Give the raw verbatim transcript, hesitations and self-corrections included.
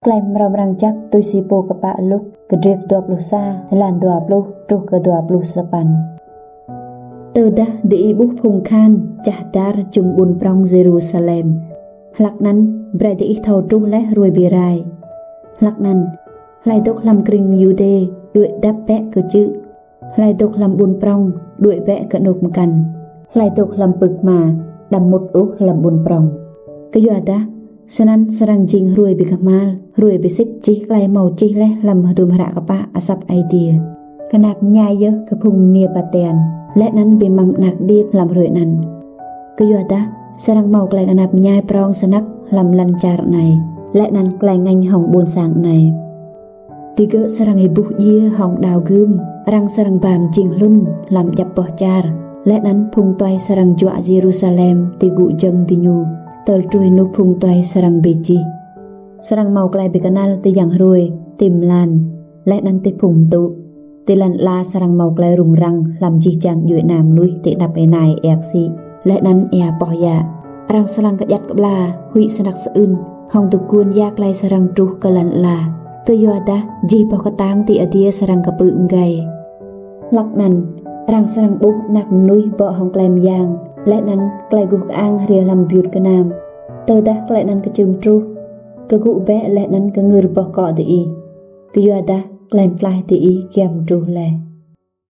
Klei mrâo mrang jăk tui si pô kpă Luk, kdrêč dua pluh sa, êlan dua pluh truh kơ dua pluh sa păn. Tơdah diih ƀuh phung kahan čah dar jŭm ƀuôn prŏng Yêrusalem, hlăk anăn brei diih thâo truh leh hruê bi rai. Hlăk anăn, hlei dôk hlăm krĭng Yuđê, đuĕ dăp bĕ kơ čư̆. Hlei dôk hlăm ƀuôn prŏng, đuĕ bĕ kơ anôk mkăn. Hlei dôk hlăm pưk hma, đăm mŭt ôh hlăm ƀuôn prŏng. Kyuadah snăn srăng jing hruê bi kmhal, hruê bi sĭt jih klei mâo čih leh hlăm hdruôm hră kpă asăp Aê Diê: Knap mñai yơh kơ phung mniê ba tian, leh anăn bi măm anak điêt hlăm hruê anăn. Kyuadah srăng mâo klei knap mñai prŏng snăk hlăm lăn čar anei, leh anăn klei ngêñ hŏng ƀuôn sang anei. Digơ̆ srăng êbuh djiê hŏng đao gưm, arăng srăng ba mjing hlŭn hlăm djăp boh čar, leh anăn phung tue srăng juă Yêrusalem ti gŭ jơ̆ng diñu, tơl truh ênuk phung tue srăng bi jih. Srăng mâo klei bi knăl ti yang hruê, ti mlan, leh anăn ti phung mtŭ. Ti lăn ala srăng mâo klei rŭng răng hlăm jih jang djuê ana mnuih ti anăp ênai êa ksĭ, leh anăn êa poh yă. Arăng srăng kdjăt kƀla, huĭ snăk sơưn, hŏng dôk guôn ya klei srăng truh kơ lăn ala. Kyuadah jih boh ktang ti adiê srăng kpư̆ mgei. Hlăk anăn, arăng srăng ƀuh Anak Mnuih bŏ hŏng klei myang, leh anăn klei guh kơang hriê hlăm biut knam. Tơdah klei anăn kčưm truh, kgŭ bĕ leh anăn kngưr boh kŏ diih, kyuadah klei mtlaih diih giăm truh leh.